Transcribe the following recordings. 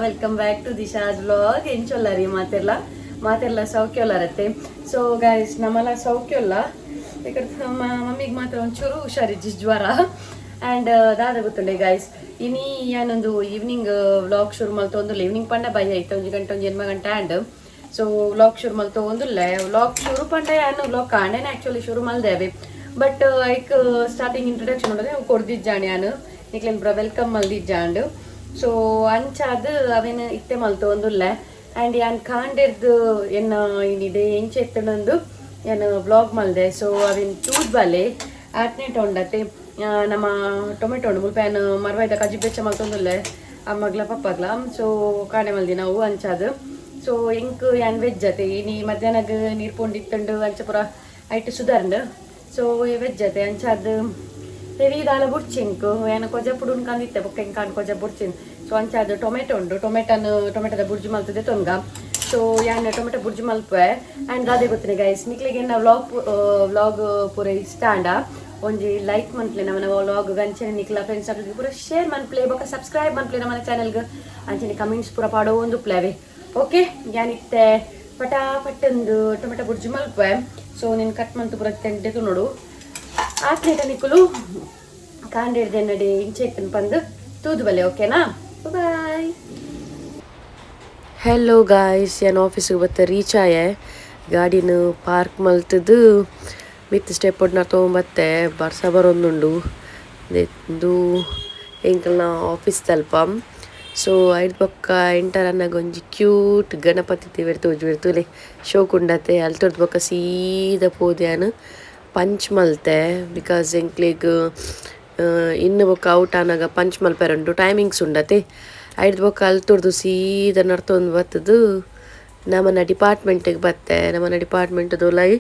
Welcome back to Disha's vlog. ಎಂಚೊಲ್ಲರಿ ಮಾತೆರ್ಲ ಮಾತೆರ್ಲ ಸೌಖ್ಯೊಲ್ಲರತ್ತೆ. ಸೊ ಗೈಸ್, ನಮ್ಮಲ ಸೌಖ್ಯೊಲ್ಲ. ಈ ಮಮ್ಮಿಗೆ ಮಾತ್ರ ಒಂಚೂರು ಹುಷಾರಿಜ್ಜಿ, ಜ್ವರ. ಆ್ಯಂಡ್ ದಾದ ಗೊತ್ತುಂಡೆ ಗೈಸ್, ಇನಿ ಯಾನೊಂದು ಈವ್ನಿಂಗ್ ವ್ಲಾಗ್ ಶುರು ಮಲ್ತೊಂದುಲ್ಲ. ಈವ್ನಿಂಗ್ ಪಂಡ ಬೈ ಐತೆ ಒಂಜಿ ಗಂಟೆ, ಒಂಜಿ ಎನ್ಮ ಗಂಟೆ. ಆ್ಯಂಡ್ ಸೊ ವ್ಲಾಗ್ ಶುರು ಮಲ್ತೊಂದುಲ್ಲ. ವ್ಲಾಗ್ ಶುರು ಪಂಡ ಯಾನು ವ್ಲಾಗ್ ಕಾಂಡೇನೆ ಆ್ಯಕ್ಚುಲಿ ಶುರು ಮಲ್ದೇವೆ. ಬಟ್ ಐಕ್ ಸ್ಟಾರ್ಟಿಂಗ್ ಇಂಟ್ರೊಡಕ್ಷನ್ ಉಂಡದೆ ಅವು ಕೊರ್ದಿಜ್ಜಾಂಡ್, ಯಾನು ನಿಕ್ಲೆನ್ ಪೂರ welcome ಮಲ್ದಿಜ್ಜಾಂಡ್. ಸೊ ಅಂಚಾದ್ ಅವೇನು ಇತ್ತೆ ಮಲ್ತೊಂದುಲ್ಲೆ. ಆ್ಯಂಡ್ ಯಾನ್ ಕಾಂಡೆರ್ದು ಎನ್ನ ಇನಿ ಡೇ ಎಂಚ ಎತ್ತುಂಡು ಯಾನ್ ವ್ಲಾಗ್ ಮಲ್ದೆ. ಸೊ ಅವೇನ್ ತೂದ್ ಬಲೆ. ಆಟ್ನೇಟ ಉಂಡತೆ, ನಮ್ಮ ಟೊಮೆಟೊ ಉಂಡು ಮುಲ್ಪ. ಯಾನ್ ಮರ್ವಾಯ್ದ ಕಜ್ಜಿ ಬೆಚ್ಚ ಮಲ್ತೊಂದುಲ್ಲೆ ಅಮ್ಮಗ್ಲ ಪಪ್ಪಗ್ಲ. ಸೊ ಕಾಂಡೆ ಮಲ್ದಿ ನಾವು ಅಂಚಾದ್. ಸೊ ಎಂಕ್ ಯಾನ್ ವೆಜ್ ಅತೆ. ಇನಿ ಮಧ್ಯಾಹ್ನಗ್ ನೀರು ಪೊಂಡಿತ್ತುಂಡು, ಅಂಚ ಪೂರ ಐಟ್ ಸುಧಾರ್ಂಡ್. ಸೊ ವೆಜ್ ಅತೆ, ಅಂಚಾದ್ ಹೆವಿ ದಾಲ ಬುಡ್ಚಿ ಎಂಕ್. ಯಾನ್ ಕೊಜ ಪುಡುನ್ ಕಂದಿತ್ತೆ, ಬೊಕ್ಕ ಎಂಕ್ ಕಾಂಡ್ ಕೊಜ ಬುಡ್ಚಿನ್. ಸೊ ಅಂಚಾದ್ ಟೊಮೆಟೊ ಉಂಡು, ಟೊಮೆಟೊನ ಟೊಮೆಟೊದ ಬುರ್ಜಿ ಮಲ್ತದೆ ತೊನ್ಗ. ಸೊ ಯಾನ್ ಟೊಮೆಟೊ ಬುರ್ಜಿ ಮಲ್ಪುವೆ. ಆ್ಯಂಡ್ ದಾದೆ ಗೊತ್ತಿನಿ ಗೈಸ್, ನಿಕ್ಲೆಗ್ ಎನ್ನ ವ್ಲಾಗ್ ವ್ಲಾಗ್ ಪೂರ ಇಷ್ಟ ಆಂಡ ಒಂಜಿ ಲೈಕ್ ಮನ್ಪ್ಲೆ ನಮ್ಮನ ವ್ಲಾಗ್. ಅಂಚನೆ ನಿಕ್ಲ ಫ್ರೆಂಡ್ಸ್ ಪೂರ ಶೇರ್ ಮನ್ಪ್ಲೆ, ಬೊಕ್ಕ ಸಬ್ಸ್ಕ್ರೈಬ್ ಮನ್ಪ್ಲೆ ನಮ್ಮನ ಚಾನೆಲ್ಗ್. ಅಂಚನೆ ಕಮೆಂಟ್ಸ್ ಪೂರ ಪಾಡೋ ಪ್ಲೇವೆ. ಓಕೆ, ಯಾನಿತ್ತೆ ಪಟಾಪಟ್ ಒಂದು ಟೊಮೆಟೊ ಬುರ್ಜಿ ಮಲ್ಪುವೆ. ಸೊ ನೀನು ಕಟ್ ಮಂತು ಪೂರ ತೆಂಡೆ ನೋಡು. ಆತ್ನೇಟ ನಿಕ್ಕುಲು ಕಾಂಡಿಡ್ದೆ ನಡಿ ಇಂಚೆ ಇತ್ತನ್ ಪಂದು ತೂದು ಬಲೆ. ಓಕೆನಾ? ಬಾಯ್. ಹೆಲೋ ಗಾಯ್ಸ್, ಯಾನ್ ಆಫೀಸಿಗೆ ಬತ್ತ ರೀಚ್ ಆಯೆ. ಗಾಡಿನ ಪಾರ್ಕ್ ಮಲ್ತದು ಮಿತ್ತ್ ಸ್ಟೆಪ್ ತೊಗೊಂಬತ್ತೆ. ಬರ್ಸ ಬರೊಂದುಂಡು. ಇದು ಎಂಕಲ್ನ ಆಫೀಸ್ ತಲ್ಪ. ಸೊ ಐಡ್ ಬೊಕ್ಕ ಎಂಟರ್ ಅನ್ನಾಗ ಒಂಜಿ ಕ್ಯೂಟ್ ಗಣಪತಿ ದೇವೆರ್ ತೋಜುವೆರ್, ತೂಲೆ, ಶೋಕುಂಡತೆ. ಅಲ್ತೊರ್ದು ಬೊಕ್ಕ ಸೀದಾ ಪೋದು ಯಾನ್ ಪಂಚ್ ಮಲ್ತೆ, because ಎಂಕ್ಲೆಗ್ ಇನ್ನು ಬೊಕ್ಕ ಔಟ್ ಆನಾಗ ಪಂಚ್ ಮಲ್ಪೆರುಂಡು, ಟೈಮಿಂಗ್ಸ್ ಉಂಡತೆ. ಐಡ್ದ್ ಬೊಕ್ಕ ಅಲ್ತೊರ್ದು ಸೀದಾ ನಡ್ತೊಂದು ಬತ್ತದು ನಮ್ಮನ ಡಿಪಾರ್ಟ್ಮೆಂಟಿಗೆ ಬತ್ತೆ. ನಮ್ಮನ ಡಿಪಾರ್ಟ್ಮೆಂಟ್ ಉಲಾಯಿ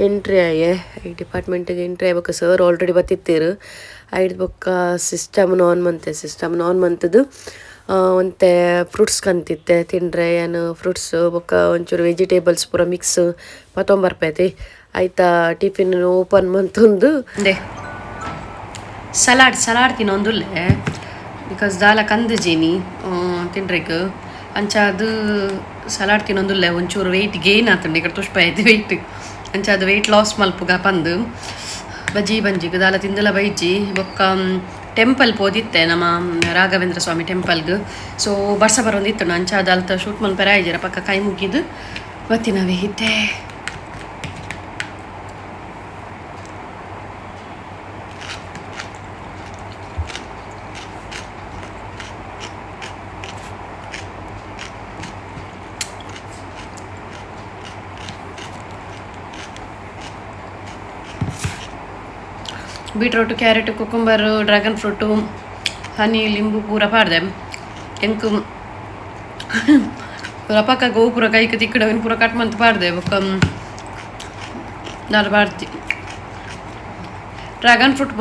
ಎಂಟ್ರಿ ಆಯೆ. ಈ ಡಿಪಾರ್ಟ್ಮೆಂಟಿಗೆ ಎಂಟ್ರಿ ಆಯ್ ಬೊಕ್ಕ ಸರ್ ಆಲ್ರೆಡಿ ಬತ್ತಿತ್ತೇರು. ಐಡ್ದ್ ಬೊಕ್ಕ ಸಿಸ್ಟಮ್ನ ಆನ್ ಮಂತೆ. ಸಿಸ್ಟಮ್ನ ಆನ್ ಮಂತದು ಒಂತೆ ಫ್ರೂಟ್ಸ್ ಕಂತಿತ್ತೆ ತಿಂಡ್ರೆ. ಯಾನ್ ಫ್ರೂಟ್ಸ್ ಬೊಕ್ಕ ಒಂಚೂರು ವೆಜಿಟೇಬಲ್ಸ್ ಪೂರ ಮಿಕ್ಸ್ ಪತ್ತೊಂಬರ್ಪೈತಿ. ಆಯ್ತಾ ಟಿಫಿನ್ ಓಪನ್ ಮಂತೊಂದು ಅಂದೆ ಸಲಾಡ್ ಸಲಾಡ್ ತಿನ್ನೊಂದುಲ್ಲೆ, because ದಾಲ ಕಂದು ಜೀನಿ ತಿನ್ರೆಗ್. ಅಂಚ ಅದು ಸಲಾಡ್ ತಿನ್ನೊಂದುಲ್ಲೆ. ಒಂಚೂರು ವೆಯ್ಟ್ ಗೇನ್ ಆತುಂಡು, ಈ ತುಷ್ಪ ಆಯ್ತು ವೆಯ್ಟ್. ಅಂಚ ಅದು ವೆಯ್ಟ್ ಲಾಸ್ ಮಲ್ಪುಗ ಪಂದು ಬಜಿ ಬಂಜಿಗ್ ದಾಲ ತಿಂದಲ ಬೈಜಿ. ಬೊಕ್ಕ ಟೆಂಪಲ್ ಪೋದಿತ್ತೆ ನಮ್ಮ ರಾಘವೇಂದ್ರ ಸ್ವಾಮಿ ಟೆಂಪಲ್ಗ್. ಸೊ ಬರ್ಸ ಬರೊಂದಿತ್ತು, ಅಂಚ ಅದು ಅಲ್ತ ಶೂಟ್ ಮಲ್ಪೆರ ಆಯ್ಜರ. ಪಕ್ಕ ಕೈ ಮುಗಿದು ಬತ್ತಿನವೇ ಇತ್ತೆ. Beetroot, carrot, cucumber, dragon fruit, honey, ಲಿಂಬು ಪೂರ ಪಾಡ್ದೆ. ಎಂಕ್ ಪೂರ ಪಕ್ಕ ಗೋಪುರ ಕೈಕ್ ತಿಕ್ಕಡವಿನ ಪೂರ ಕಟ್ ಮಂತ್ ಪಾಡ್ದೆ. ಬೊಕ್ಕ ದಾಲ ಪಾಡ್ತಿ. ಡ್ರ್ಯಾಗನ್ ಫ್ರೂಟ್,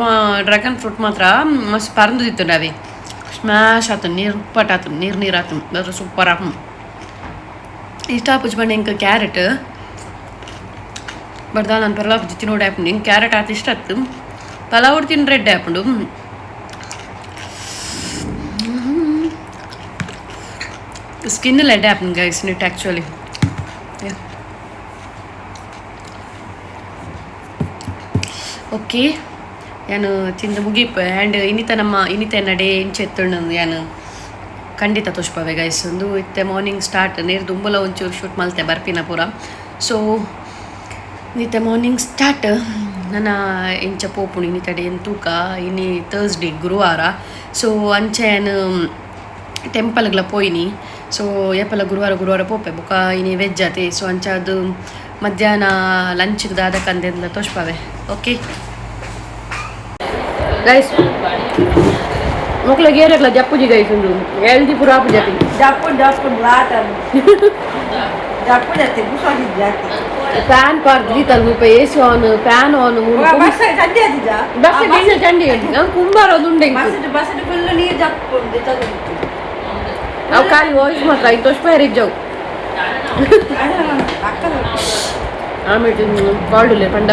ಡ್ರ್ಯಾಗನ್ ಫ್ರೂಟ್ ಮಾತ್ರ ಮಸ್ತ್ ಪರಂದು ಅವೇ ಸ್ಮ್ಯಾಶ್ ಆತು, ನೀರು ಉಪ್ಪಟ್ಟು ಆತು, ನೀರು ನೀರು ಆತು. ಅದು ಸೂಪರ್ ಆಪು. ಇಷ್ಟ ಆಪುಜಿ ಬಣ್ಣ ಎಂಕ್ ಕ್ಯಾರೆಟ್. ಬಟ್ ನಾನು ಪರಲಾಪು ತಿನ್ನೋಡು ಆಪುಂಡು. ಎಂಕ್ ಕ್ಯಾರೆಟ್ ಆತ ಇಷ್ಟ ಆತು. ಪಲಾವ್ ತಿನ್ ರೆಡ್ ಆಪುಂಡು. ಸ್ಕಿನ್ ಲೆಡ್ ಆಪುಂಡು ಗೈಸ್ ನಿಟ್ ಆ್ಯಕ್ಚುಲಿ. ಓಕೆ, ಯಾನು ತಿಂದು ಮುಗಿಪ. ಆ್ಯಂಡ್ ಇನ್ನಿತ ನಮ್ಮ ಇನ್ನಿತ ನಡೆ ಇಂಚೆ ಎತ್ತುಂಡು ಯಾನು ಖಂಡಿತ ತೋಷ್ಪವೆ ಗೈಸ್. ಒಂದು ಇತ್ತೆ ಮಾರ್ನಿಂಗ್ ಸ್ಟಾರ್ಟ್. ನೀರು ದುಂಬಲ ಒಂಚೂರು ಶೂಟ್ ಮಲ್ತೆ ಬರ್ಪಿನ ಪೂರ. ಸೊ ನಿತ್ತೆ ಮಾರ್ನಿಂಗ್ ಸ್ಟಾರ್ಟ್. ನನ್ನ ಇಂಚ ಪೋಪುಣಿ ಇನ್ನಿತಡೆ ಏನು ತೂಕ. ಇನಿ ಥರ್ಸ್ಡೇ, ಗುರುವಾರ. ಸೊ ಅಂಚೆ ಯಾನು ಟೆಂಪಲ್ಗ್ಲ ಪೋಯಿನಿ. ಸೊ ಏಪಲ ಗುರುವಾರ ಗುರುವಾರ ಪೋಪೆ. ಬೊಕ್ಕ ಇನಿ ವೆಜ್ ಆತೆ. ಸೊ ಅಂಚ ಅದು ಮಧ್ಯಾಹ್ನ ಲಂಚ್ ದಾದ ಕಂದೆಂದ್ಲ ತೋಷ್ಪವೆ. ಓಕೆ ಗೈಸ್, ಮೊಕ್ಲೆಗ್ ಏರೆಗ್ಲ ಜಪ್ಪುಜಿ ಗೈಸ್, ಉಂದು ಹೆಲ್ದಿ ಪೂರ ಆಪುಜಿ. ಜಪ್ಪು ಜಪ್ಪು ಲಾಟ ಜಪ್ಪು ಜಾತಿ ಬುಸಾಗಿ ಜಾತಿ. ಫ್ಯಾನ್ ಪಾರ್ದ್ ದೀತಲ್ ಮುಲ್ಪ, A C on, fan on. Bus ಚಂಡಿ ಆದಿಜ. ಬಸ್ ಚಂಡಿ ನಂಗೆ ಕುಂಬಾರ ಒಂದು ಉಂಡೆ. ಬಸ್ ಬಸ್ ಫುಲ್ ನೀರು ಜಪ್ಪು. ಅವು ಖಾಲಿ ವಾಯ್ಸ್ ಮಾತ್ರ ಐದು ವರ್ಷ ಇಜ್ಜವು. ಆಮೇಲೆ ಕಾಲ್ಡ್ ಪಂಡ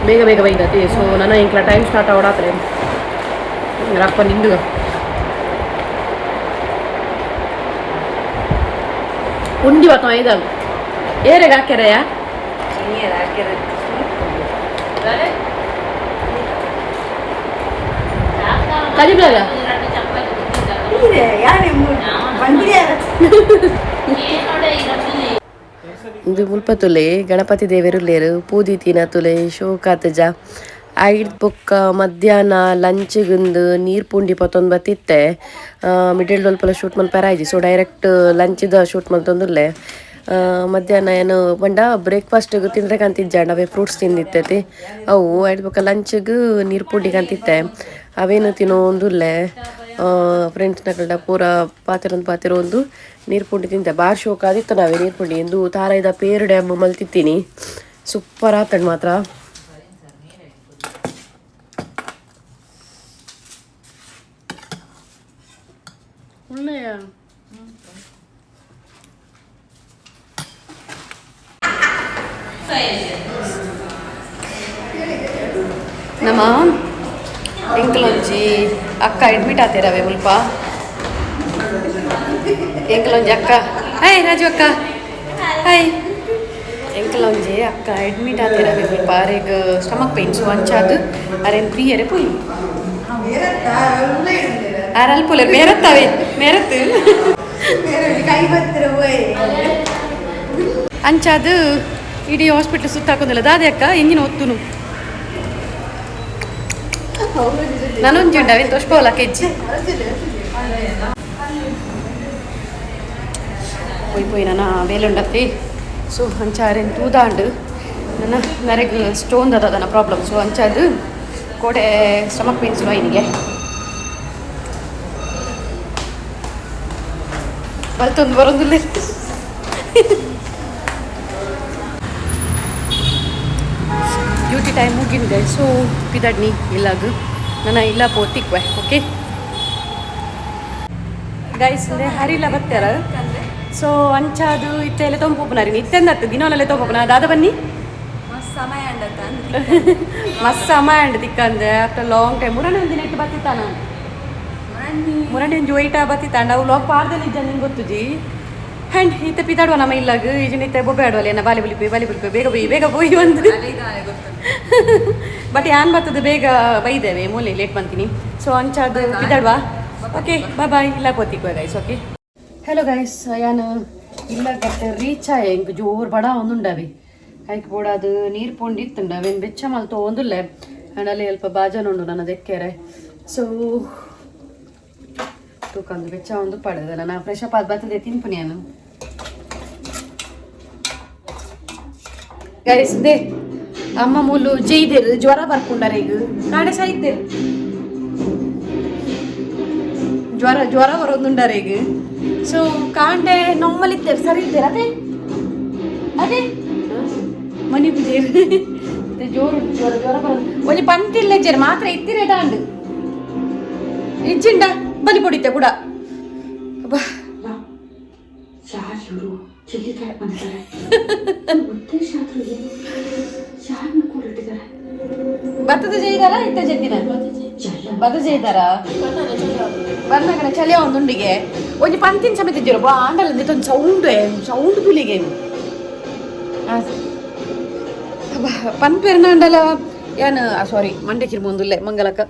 ಬೇಗ ಬೇಗ ಬೈದತಿ. ಸೊ ನನ್ನ ಇಂಕ್ಲ ಟೈಮ್ ಸ್ಟಾರ್ಟ್ ಆವಡಾತ್ರೆ ರಪ್ಪ ನಿಂದು. ಉಂಡಿ ಬತ್ತ ಐದಾವು ಏರೆಗ್ ಹಾಕ್ಯಾರಯ್ಯ? ಕಜಿಬ್ಲಾಗ. ಇಂದು ಮುಲ್ಪ ತುಲೆ ಗಣಪತಿ ದೇವೆರುಲ್ಲೇರು ಪೂದಿತಿನ ತುಲೆ ಶೋಕಾತಜ ಐಡ್ ಬೊಕ್ಕ ಮಧ್ಯಾಹ್ನ ಲಂಚ್ಗುಂದು ನೀರು ಪುಂಡಿ ಪತ್ತೊಂದು ಬತ್ತಿತ್ತೆ. ಮಿಡಿಲ್ ದೊಲ್ಪಲ ಶೂಟ್ ಮಲ್ಪೆರ ಆಯ್ಜಿ, ಸೊ ಡೈರೆಕ್ಟ್ ಲಂಚ್ದ ಶೂಟ್ ಮಲ್ತೊಂದುಲ್ಲೆ. ಮಧ್ಯಾಹ್ನ ಏನು ಪಂಡ ಬ್ರೇಕ್ಫಾಸ್ಟ್ ತಿಂದ್ರೆ ಕಂತಿಜ್ಜಾಂಡ ಅವೇ ಫ್ರೂಟ್ಸ್ ತಿಂದಿತ್ತೈತಿ ಅವು. ಐಡ್ ಬೊಕ್ಕ ಲಂಚ್ಗ್ ನೀರು ಪುಂಡಿ ಕಂತಿತ್ತೆ, ಅವೇನು ತಿನ್ನೋಂದುಲ್ಲೆ. ಫ್ರೆಂಡ್ಸ್ನಕಲ್ಡ ಪೂರ ಪಾತೆರೊಂದು ಪಾತೆರೊಂದು ನೀರು ಪುಂಡಿ ತಿಂತೆ. ಬಾರ್ ಶೋಕ ಆದಿತ್ತು ನಾವೇ ನೀರು ಪುಂಡಿ ಎಂದು ತಾರಾಯ್ದ ಪೇರು ಡ್ಯಾಮ್ ಮಲ್ತಿತ್ತೀನಿ, ಸೂಪರ್ ಆತಂಡ್ ಮಾತ್ರ. ಒಳ್ಳೆಯ ನಮ್ಮ ಎಂಕಲೊಂಜಿ ಅಕ್ಕ ಅಡ್ಮಿಟ್ ಆತೇರವೆ ಮುಲ್ಪ. ಎಂಕಲೊಂಜಿ ಅಕ್ಕ, ಹಾಯ್ ರಾಜು ಅಕ್ಕ, ಹಾಯ್. ಎಂಕಲೊಂಜಿ ಅಕ್ಕ ಅಡ್ಮಿಟ್ ಆತೇರವೆ ಮುಲ್ಪ. ಅರೆಗ್ ಸ್ಟಮಕ್ ಪೇನ್, ಸೊ ಅಂಚಾದ್ ಅರೆನ್ ಪ್ರಿಯರೆ ಪೋಯಿ ಆರ್ ಅಲ್ಪುಲೆರ್ ಮೇರತ್ತವೆ ಮೇರತ್ತು ಅಂಚಾದ್ ಇಡೀ ಹಾಸ್ಪಿಟ್ಲ್ ಸುತ್ತಾಕೊಂದಿಲ್ಲ. ದಾದೆ ಅಕ್ಕ ಎಂಜಿನ ಒತ್ತುನು ನಾನೊಂಜಿ ಉಂಡು ಅವೇನು ತೋಷ್ಪೋಲ ಕೆಜ್ಜಿ ಪೋಯಿ ಪೋಯಿ ನನ್ನ ಬೇಲುಂಡತ್ತಿ. ಸೊ ಅಂಚ ಅರೆನ್ ತೂದಾಂಡು ನನ್ನ ನರೆಗ್ ಸ್ಟೋನ್ ದದ ಪ್ರಾಬ್ಲಮ್. ಸೊ ಅಂಚಾದ್ ಕೋಡೆ ಸ್ಟಮಕ್ ಪೇನ್ಸ್ ಐನಿಗೆ ಬಲ್ತೊಂದು ಬರೋದಿಲ್ಲ. ಡ್ಯೂಟಿ ಟೈಮ್ ಮುಗಿಂದೆ, ಸೊ ಪಿದಡ್ನಿ ಇಲ್ಲಾಗ ನನ್ನ ಇಲ್ಲ ಪೋತಿಕ್ವೆ. ಓಕೆ ಗೈಸ್, ಅಂದ್ರೆ ಹರಿಲ ಬತ್ತಾರ. ಸೊ ಅಂಚಾದು ಇತ್ತೆಲ್ಲ ತೊಂಪುಪುನಾರಿ ಇತ್ತೆಂದತ್ತು ದಿನೋಲಲ್ಲೇ ತೊಂಪುಪುನ ದಾದ ಬನ್ನಿ. ಮಸ್ತ್ ಸಮಯ ಅಂಡ್ ತಿಕ್ಕಂದೆ ಆಫ್ಟರ್ ಲಾಂಗ್ ಟೈಮ್. ಮುರಣಿ ಒಂದು ದಿನ ಇಟ್ಟು ಬತ್ತಿತ್ತ ನಾನು ಮುರಣಿ ಒಂಜಿ ವೈಟ ಬತ್ತಿತ್ತಾಂಡ ಅವು ಲಾಗ್ ಪಾರ್ದೆಲ್ಲ ಇಜ್ಜ ನಿಂಗೆ ಗೊತ್ತುಜಿ. ಆ್ಯಂಡ್ ಈತ ಪಿದಾಡುವ ನಮ್ಮ ಇಲ್ಲಾಗ ಈಜಿನ ಇತ್ತೆ ಬೊಬ್ಬೆ ಆಡುವಲ್ಲ ಏನ ಬಾಲಿ ಬುಲಿಪಿ ಬಾಲಿ ಬುಲಿಪಿ ಬೇಗ ಬೋಯಿ ಬೇಗ ಬೋಯಿ ಒಂದು. ಬಟ್ ಯಾನ್ ಬತ್ತದ ಬೇಗ ಬೈದೇವೆ ಮೂಲೆ ಲೇಟ್ ಬಂತೀನಿ. ಸೊ ಅಂಚಾದ ಪಿದಾಡುವ. ಓಕೆ ಬಾಯ್ ಬಾಯ್, ಇಲ್ಲ ಪೋತಿಕ್ವ ಗೈಸ್. ಓಕೆ ಹಲೋ ಗೈಸ್, ಯಾನ್ ಇಲ್ಲ ಗಟ್ಟ ರೀಚ್ ಆಯ. ಇಂಕ್ ಜೋರ್ ಬಡ ಒಂದುಂಡವೆ ಐಕ್ ಬೋಡಾದು ನೀರು ಪೊಂಡಿತ್ತುಂಡ ಅವೇನು ಬೆಚ್ಚ ಮಲ್ತೋ ಒಂದುಲ್ಲೆ. ಆ್ಯಂಡ್ ಅಲ್ಲಿ ಅಲ್ಪ ಬಾಜನ ಉಂಡು ನನ್ನ ದೆಕ್ಕೆರೆ. ಸೊ ತೂಕಂದು ಬೆಚ್ಚ ಒಂದು ಪಡೆದಲ್ಲ ನಾ ಫ್ರೆಶ್ ಅಪ್ ಆದ ಬರ್ತದೆ ತಿನ್ಪುನಿ ನಾನು ಗೈಸ್. They ಅಮ್ಮ ಮೂಲು ಜೈದೇರು ಜ್ವರ ಬರ್ಕೊಂಡಾರೆ ಈಗ ಕಾಡೆ ಸಾಯ್ತೇರು ಜ್ವರ ಜ್ವರ ಬರೋದುಂಡಾರೆ ಈಗ. ಸೊ ಕಾಂಡೆ ನಾರ್ಮಲ್ ಇತ್ತೇರು ಸರಿ ಇದ್ದೇರು ಅದೇ ಅದೇ ಮನಿ ಪೂಜೆ ಜೋರು ಜ್ವರ ಜ್ವರ ಬರೋದು ಒಂಜಿ ಪಂತಿಲ್ಲ ಜೇರು ಮಾತ್ರ ಇತ್ತಿರೇಟ ಅಂಡು ಇಜ್ಜಿಂಡ ಬಲಿ ಕೊಡಿತೆ ಕೂಡ. ಅಬ್ಬಾ ಭತ್ತದ ಜೈದಾರ ಇತ್ತ ಜದ್ದಿನ ಬದ ಜೈದಾರ ಬಂದಾಗ ಚಳಿ ಒಂದುಂಡಿಗೆ ಒಂಜಿ ಪಂತಿನ ಸಮೇತ ಇಜ್ಜಿರ ಬಾ ಆಂಡಲ ಒಂದು ಸೌಂಡ್ ಸೌಂಡ್ ತುಲಿಗೆ ಪನ್ಪೆರ್ನಾಂಡಲ ಯಾನ್ ಸಾರಿ ಮಂಡೆ ಕಿರ್ಮೊಂದುಲ್ಲೆ ಮಂಗಲಕ್ಕ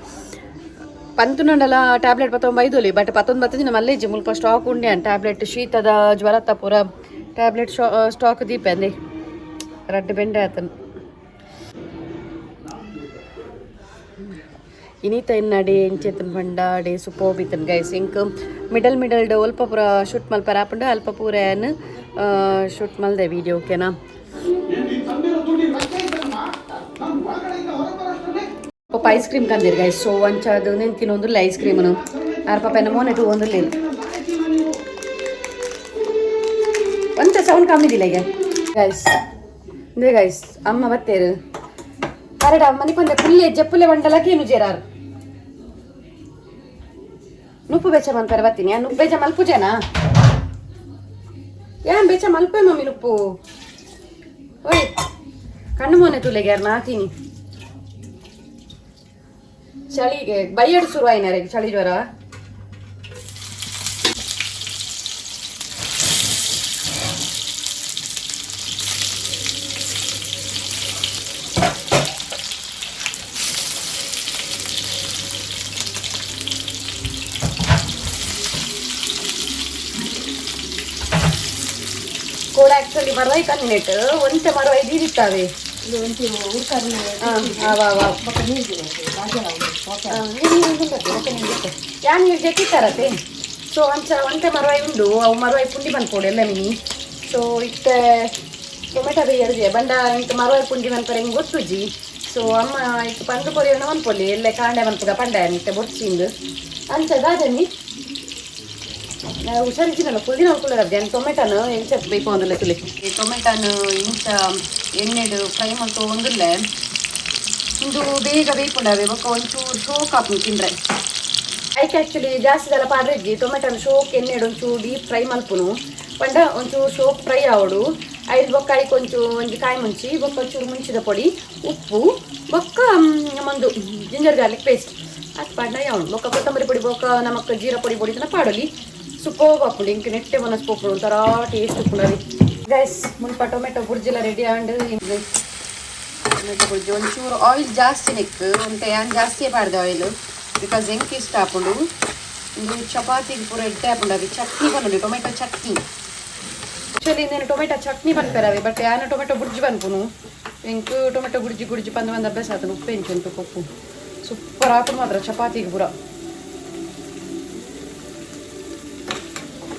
ಪಂತುನಂಡಲ ಟ್ಯಾಬ್ಲೆಟ್ ಪತ್ತೊಂಬ ಐದೊಲಿ ಬಟ್ ಪತ್ತೊಂದು ಬತ್ತಂಜಿ ನಮ್ಮ ಅಲ್ಲೇ ಮುಲ್ಪ ಸ್ಟಾಕ್ ಉಂಡೆ ಟ್ಯಾಬ್ಲೆಟ್ ಶೀತದ ಜ್ವರತ್ತ ಪೂರ ಟ್ಯಾಬ್ಲೆಟ್ ಸ್ಟಾಕ್ ದೀಪ ಅಂದೆ ರಡ್ಡು ಬೆಂಡೆ ಆತನು ಇನಿತ ಇನ್ನಡೆ ಎಂಚೆತ್ತನ್ ಪಂಡ ಡೇ ಸುಪೋಬಿತ್ತನ್ ಗೈಸ್. ಇಂಕ್ ಮಿಡಲ್ ಮಿಡಲ್ ಡ್ ಒಲ್ಪ ಪೂರ ಶೂಟ್ ಮಲ್ಪರ ಆಪುಂಡು ಅಲ್ಪ ಪೂರ ಏನ್ ಶೂಟ್ ಮಲ್ದೆ ವಿಡಿಯೋ ಓಕೆನಾ. ಪಾಪ ಐಸ್ ಕ್ರೀಮ್ ಕಂದಿರ್ ಗೈಸ್. ಸೊ ಅಂಚಾದ ನೆಂತಿನ ಐಸ್ ಕ್ರೀಮ್ನು ಆರ್ ಪಾಪ ಎನ್ನ ಮೋನೆ ಟೂ ಒಂದುಲ್ಲ ಒಂಚ ಸೌಂಡ್ ಕಮ್ಮಿ ಇದಿಲ್ಲ ಈಗ ಗೈಸ್. ಇಂದೇ ಗೈಸ್ ಅಮ್ಮ ಬತ್ತೇರು ಕರಡ ಮನಿ ಪಂದೆ ಪುಲ್ಲೆ ಜಪ್ಪುಲೆ ಬಂಡಲಕ್ಕೆ ಏನು ಜೇರಾರು ನುಪ್ಪು ಬೆಚ್ಚ ಮನ್ಪರೆ ಬತ್ತೀನಿ. ಆ ನುಪ್ಪು ಬೆಚ್ಚ ಮಲ್ಪುಜೇನಾ ಯಾನ್ ಬೆಚ್ಚ ಮಲ್ಪೆ ಮಮ್ಮಿ ನುಪ್ಪು ಓಯ್ ಕಣ್ಣು ಮೋನೆ ತುಲೆಗೆ ಯಾರು ನಾತೀನಿ ಚಳಿಗೆ ಬೈಯಡ್ ಶುರು ಆಯ್ನಾರೆ ಚಳಿ ಜ್ವರ. ಕೋಡ ಆಕ್ಚುಲಿ ಮರವಾಯಿ ಕನ್ನಿನೆಟ್ ಒಂತೆ ಮರವಾಯಿ ದೀದಿತ್ತಾವೆ. ವಾ ವಾ, ಯಾನ್ ನೀರು ಜೆಟ್ಟಿತ್ತಾರತೆ. ಸೊ ಅಂಚ ಒಂತೆ ಮರವಾಯಿ ಉಂಡು, ಅವು ಮರವಾಯಿ ಪುಂಡಿ ಮನ್ಪೋಡು ಎಲ್ಲ ಮಿನಿ. ಸೊ ಇತ್ತೆ ಟೊಮೆಟೊ ಬೇಯರ್ಜೆ ಬಂಡ ಇಂತ ಮರವಾಯಿ ಪುಂಡಿ ಮನ್ಪರೆ ಹಿಂಗೆ ಗೊತ್ತುಜಿ. ಸೊ ಅಮ್ಮ ಇತ್ತು ಪಂದು ಕೊರಿಯೋಣ ಮನ್ಪೊಲಿ ಎಲ್ಲೆ ಕಾಂಡೆ ಮನ್ಪುಗ ಪಂಡ ಇತ್ತೆ ಬೊಡ್ಚಿಂದು ಅಂಚ ದಾದನಿ ಹುಷಾರಿದ್ದೀನಲ್ಲ ಫುಲ್ ದಿನ ಅರ್ಜಿ. ಟೊಮೆಟೊನ ಎಂಚ ಬೇಕು ಅಂದಿಲ್ಲ ತುಲಿ. ಟೊಮೆಟೊನ ಇಂಚ ಎಣ್ಣೆಡು ಫ್ರೈ ಮಲ್ತು ಒಂದುಲ್ಲೆ. ಇಂದು ಬೇಗ ಬೇಯ್ಪುಂಡವೆ ಬೊಕ್ಕ ಒಂಚೂರು ಶೋಕ್ ಆಪುಂಡು ತಿಂದ್ರೆ. ಐಕೆ ಆ್ಯಕ್ಚುಲಿ ಜಾಸ್ತಿ ದಲ್ಲ ಪಾಡ್ರಿಜ್ಜಿ. ಟೊಮೆಟೊನ ಶೋಕ್ ಎಣ್ಣೆಡು ಒಂಚೂರು ಡೀಪ್ ಫ್ರೈ ಮಲ್ಪುನು ಪಂಡ ಒಂಚೂರು ಶೋಕ್ ಫ್ರೈ ಆವಡು. ಐದು ಬೊಕ್ಕ ಐಕ್ ಒಂಚೂರು ಒಂಜಿ ಕಾಯಿ ಮುಂಚಿ ಬೊಕ್ಕ ಒಂಚೂರು ಮುಂಚಿದ ಪೊಡಿ, ಉಪ್ಪು ಬೊಕ್ಕ ಒಂದು ಜಿಂಜರ್ ಗಾರ್ಲಿಕ್ ಪೇಸ್ಟ್ ಅದು ಪಾಡ್ನ ಯಾವನು. ಬೊಕ್ಕ ಕೊತ್ತಂಬರಿ ಪೊಡಿ ಬೊಕ್ಕ ನಮಕ್ ಜೀರಾ ಪೊಡಿ ಪೊಡಿ ತನ ಪಾಡೊಲಿ. ಸೂಪರ್ ಆಪುಂಡು. ಇಂಕ್ ನೆಟ್ಟೆ ಮನಸ್ ಪೋಪುಂಡು, ಒಂಥರ ಟೇಸ್ಟ್ ಉಪ್ಪುಂಡು. ಗೈಸ್, ಮುಲ್ಪ ಟೊಮೆಟೊ ಬುರ್ಜಿಲ ರೆಡಿ ಆಂಡ್. ಟೊಮೆಟೊ ಬುರ್ಜಿ ಒಂಚೂರು ಆಯಿಲ್ ಜಾಸ್ತಿ ನೆಕ್ ಒಂತೆ ಯಾನ್ ಜಾಸ್ತಿಯೇ ಪಾಡ್ದೆ ಆಯಿಲ್, because ಎಂಕ್ ಇಷ್ಟ ಆಪುಂಡು. ಇಂದು ಚಪಾತಿಗೆ ಪೂರ ಎಡ್ಡೆ ಆಪುಂಡು. ಅವಿ ಚಟ್ನಿ ಪನ್ನುಂಡು, ಟೊಮೆಟೊ ಚಟ್ನಿ. ಆಕ್ಚುಲಿ నేను ಟೊಮೆಟೊ ಚಟ್ನಿ ಪನ್ಪೆರವೆ, ಬಟ್ ಯಾನ ಟೊಮೆಟೊ ಬುರ್ಜಿ ಪನ್ಪುನು. ಎಂಕ್ ಟೊಮೆಟೊ ಬುರ್ಜಿ ಗುರ್ಜಿ ಪಂದ್ ಬಂದ ಅಭ್ಯಾಸ ಆತನು. ಉಪ್ಪು ಎಂಚುಂಟು ಪಪ್ಪು ಸೂಪರ್ ಆಪುಂಡು ಮಾತ್ರ ಚಪಾತಿಗೆ ಪೂರ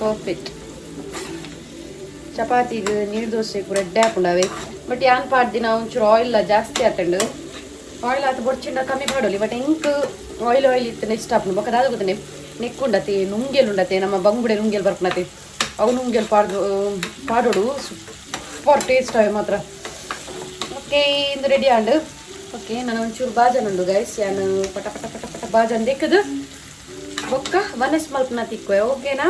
ಪರ್ಫೆಕ್ಟ್. ಚಪಾತಿಗೆ ನೀರು ದೋಸೆ ಪೂರ ಎಡ್ಡೆ ಆಪುಂಡವೆ. ಬಟ್ ಯಾನ್ ಪಾಡ್ದಿನ ಒಂಚೂರು ಆಯಿಲ್ ಜಾಸ್ತಿ ಆತಂಡು. ಆಯಿಲ್ ಆತ ಬೊಡ್ಚಿಂಡ ಕಮ್ಮಿ ಪಾಡೊಲಿ, ಬಟ್ ಎಂಕ್ ಆಯಿಲ್ ಆಯಿಲ್ ಇತ್ತು ಇಷ್ಟ ಆಪುಂಡು. ಬೊಕ್ಕ ದಾದ ಗೊತ್ತನೆ, ನೆಕ್ಕುಂಡತೆ ನುಂಗೆಲ್ ಉಂಡತೆ, ನಮ್ಮ ಬಂಗುಡೆ ನುಂಗೆಲ್ ಬರ್ಪುನತೆ, ಅವು ನುಂಗೆಲ್ ಪಾಡ್ದು ಪಾಡೋಡು. ಸೂಪರ್ ಟೇಸ್ಟ್ ಅವೆ ಮಾತ್ರ. ಓಕೆ, ಇಂದು ರೆಡಿ ಆಂಡ್. ಓಕೆ, ನಾನು ಒಂಚೂರು ಬಾಜನ್ ಉಂಡು ಗೈಸ್. ಯಾನು ಪಟ ಪಟ ಪಟ ಪಟ ಬಾಜನ್ ದೆಕ್ಕದು ಬೊಕ್ಕ ವನಸ್ ಮಲ್ಪನ ತಿಕ್ಕುವೆ, ಓಕೆನಾ?